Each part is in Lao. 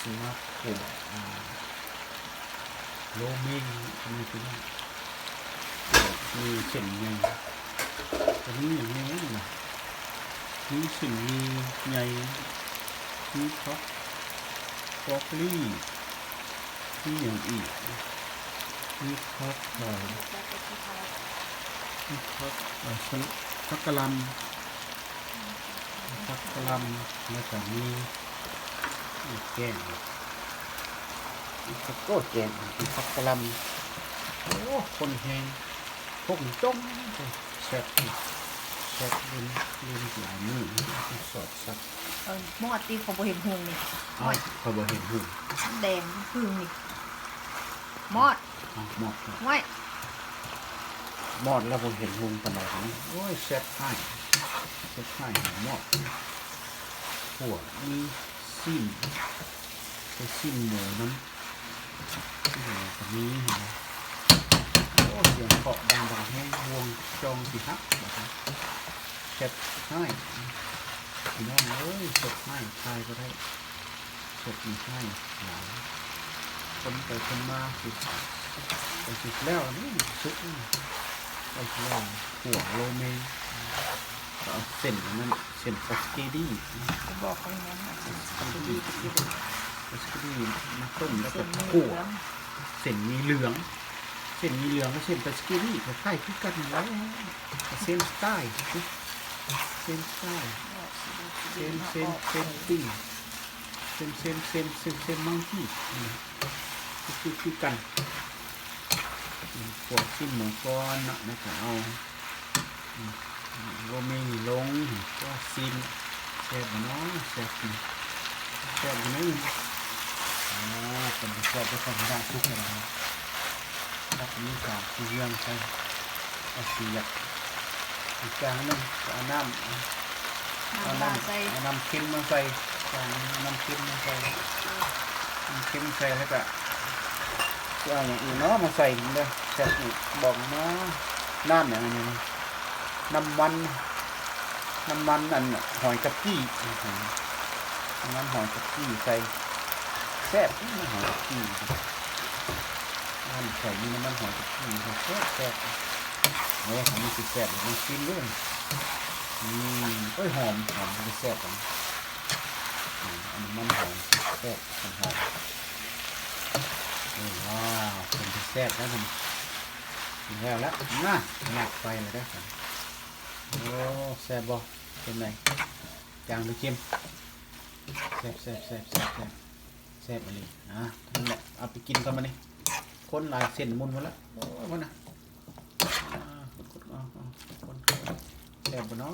ສຳລັບພວກ ອ່າ ໂລເມງ ນີ້ພີ່ນ້ອງ ມີເສັ້ນໃຫຍ່ ກໍມີຫຍັງແດ່ນະ ມີເສັ້ນໝີ່ໃຫຍ່ ມີຜັກບຣອກລີ ມີຫຍັງອີກ ມີຜັກ ເອີ ມີຜັກ ເອີ ຜັກກະຫຼ່ຳ ຜັກກະຫຼ່ຳ ແລ້ວກະມີ ແກງ ໂອ້ ແກງ ຜັກກະຫຼ່ຳ ໂອ້ ຄົນແຮງ ຄົນຈົງ ແຊບ ແຊບ ລືມ ລືມຫຼາຍມື້ ຊອດສັກ ເອີ ໝອດຕິ ຂ້ອຍບໍ່ເຫັນຫຸ່ງນີ້ ເອົ້າ ຂ້ອຍບໍ່ເຫັນຫຸ່ງ ແດງຄຶ່ງນີ້ ໝອດ ເອົ້າ ໝອດ ຫ້ວຍ ໝອດແລ້ວບໍ່ເຫັນຫຸ່ງປານໃດ ໂອ້ຍ ແຊບຫຼາຍ ແຊບຫຼາຍ ໝອດ ຂົ້ວມີຊີ້ນ ໃສ່ຊີ້ນໝູນຳ ຊີ້ນໝູກໍມີ ໂອ້ ສຽງເຄາະດັງໆ ແຮງ ບ່ວງຈອງຊິຫັກ ແຊບຫຼາຍ ພີ່ນ້ອງເອີຍ ແຊບຫຼາຍ ຖ່າຍບໍ່ໄດ້ ສົດນີ້ໃຫ້ຫຼາຍ ຄົນໄປຄົນມາ ຊິ ໃກ້ຊິແລ້ວແລ້ວນີ້ ສຸກແລ້ວ ໃກ້ຊິແລ້ວ ຂົ້ວໂລເມ ກໍເອົາເສັ້ນອັນນັ້ນ ເສັ້ນປາສະກີດີ ບອກໄປນັ້ນນະ ປາສະກີດີ ປາສະກີດີມາຕົ້ມ ແລ້ວກໍຂົ້ວ ເສັ້ນໝີ່ເຫຼືອງ ເສັ້ນໝີ່ເຫຼືອງກັບເສັ້ນປາສະກີດີ ກໍຄ້າຍຄືກັນແຫຼະ ກໍເຊມສະໄຕລ໌ ເຊມສະໄຕລ໌ ເຊມ ເຊມ ເຊມຕິງ ເຊມ ເຊມ ເຊມ ເຊມ ເຊມມັງກີ້ ຄື ຄື ຄືກັນ ຂົ້ວຊີ້ນໝູກ່ອນເນາະ ແລ້ວກໍເອົາ ໂລເມນີ້ລົງ ໂອ້ ຊີ້ນ ແຊບບໍ່ເນາະ ແຊບ ແຊບຢູ່ໃນນີ້ ໂອ້ ເປັນຕາແຊບເດີ ທຳມະດາສຸກແລ້ວນະ ແລ້ວກໍມີສາມສີ່ເລື່ອງໃສ່ ກໍຊິຢາກ ອີກຢ່າງໜຶ່ງ ກໍເອົານ້ຳ ເອົານ້ຳ ນ້ຳເຄັມມາໃສ່ ຈານ ເອົານ້ຳເຄັມມາໃສ່ ນ້ຳເຄັມໃສ່ ແລ້ວກະຊິເອົາຫຍັງອີກເນາະມາໃສ່ເດີ ແຊບອີກ ບອກມາ ນ້ຳຫຍັງອັນນີ້ ນ້ຳມັນ ນ້ຳມັນອັນຫອຍກັບກີ້ ນ້ຳມັນຫອຍກັບກີ້ໃສ່ ແຊບ ນ້ຳມັນຫອຍກັບກີ້ ນ້ຳໃສ່ມີນ້ຳມັນຫອຍກັບກີ້ ແຊບ ແຊບ ໂອ້ ອັນນີ້ຊິແຊບ ລອງຊີມເບິ່ງ ອືມ ໂອ້ຍ ຫອມ ຫອມ ເປັນຕາແຊບ ອັນນີ້ ອືມ ອັນນີ້ມັນຫອຍ ແຊບ ມັນຫອມ ໂອ້ ວ້າວ ເປັນຕາແຊບແລ້ວມັນ ແລ້ວລະ ນະ ຍາດໄຟແລ້ວເດີ ໂອ້ ແຊບບໍ່? ເປັນໃດ? ຈາງຫຼືເຄັມ? ແຊບ ແຊບ ແຊບ ແຊບ ແຊບ ແຊບອີ່ຫຼີ ອ່າ ນັ້ນແຫຼະ ເອົາໄປກິນກ່ອນບາດນີ້ ຄົນຫຼາຍເສັ້ນໝຸ່ນໝົດລະ ໂອ້ຍ ພຸ້ນນະ ອ່າ ຄົນ ຄົນ ເອົາ ເອົາ ຄົນ ແຊບບໍ່ນໍ?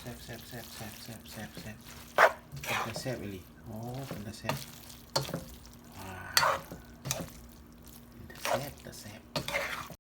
ແຊບ ແຊບ ແຊບ ເປັນຕາແຊບອີ່ຫຼີ ໂອ້ ເປັນຕາແຊບ ວ້າວ ເປັນຕາແຊບ ຕາແຊບ.